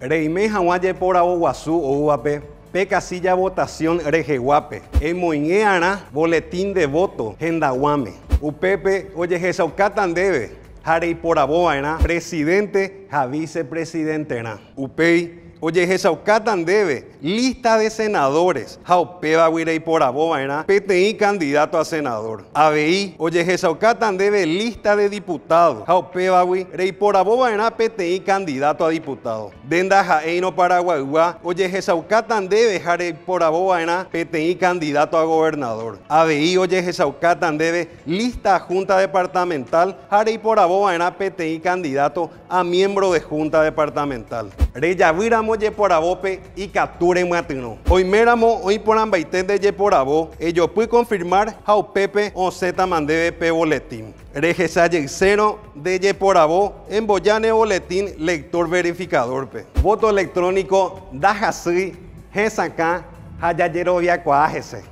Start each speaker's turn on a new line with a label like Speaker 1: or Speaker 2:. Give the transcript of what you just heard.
Speaker 1: Reime hag̃ua jeporavo guasu oúvape pe casilla votación reheguápe, emoingé'arã boletín de voto hendaguãme. Upépe ojehechaukáta ndéve ha reiporavova'erã presidente ha vicepresidenterã. Upéi ojehechaukáta ndéve lista de senadores ha upévagui reiporavova'erã peteĩ candidato a senador. Avei ojehechaukáta ndéve lista de diputado ha upévagui reiporavova'erã peteĩ candidato a diputado. Nde ndaha'éirõ Paraguaygua ojehechaukáta ndéve ha reiporavova'erã peteĩ candidato a gobernador. Avei ojehechaukáta ndéve lista junta departamental ha reiporavova'erã peteĩ candidato a miembro de junta departamental. Rejavýramo jeporavópe ikatu remyatyrõ. Oiméramo oĩporãmbaite nde jeporavo, ejopy confirmar ha upépe osẽtama ndéve pe boletín. Rehechajeysérõ nde jeporavo emboja ne boletín lector verificador-pe. Voto electrónico ndahasýi, hesakã ha jajeroviakuaa hese.